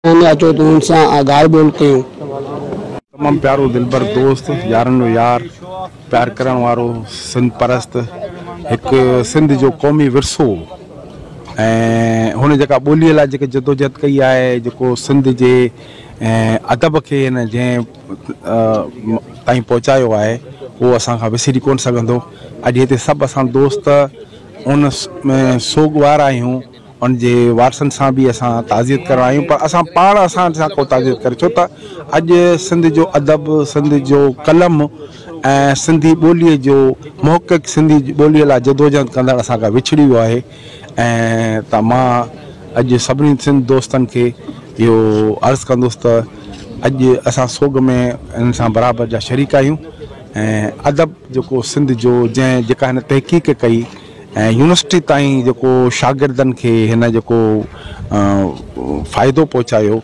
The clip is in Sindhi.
آهن اچو ته هن سان ڳالهه ٻولهه ڪيون. تمام پيارو دلبر دوست، يارن جو يار، پيار ڪرڻ وارو، سنڌ پرست، هڪ سنڌ جو قومي ورثو ۽ هن جيڪا ٻوليء لاء جيڪي جدوجهد ڪئي آهي، جيڪو سنڌ جي ادب کي هن جنهن تائين پهچايو آهي، اهو اسان کان وسري ڪونه سگهندو. اڄ هتي سڀ اسان دوست ان ۾ سوڳوار آهيون. ان جي وارثن سان به اسان تعزيت ڪرڻ آيا آهيون پر اسان پاڻ اسان سان ڪو تعزيت ڪري ڇو ته اڄ سنڌ جو ادب سنڌ جو قلم ۽ سنڌي ٻوليء جو محقق سنڌي ٻوليء لاء جدوجهد ڪندڙ اسان کان وڇڙي ويو آهي ۽ ته مان اڄ سڀني سنڌ دوستن کي اهو عرض ڪندس ته اڄ اسان سوڳ ۾ انهن سان برابر جا شريڪ آهيون ۽ ادب جيڪو سنڌ جو جنهن جيڪا هن تحقيق ڪئي ۽ يونيورسٽي تائين جيڪو شاگردن کي هن جيڪو فائدو پهچايو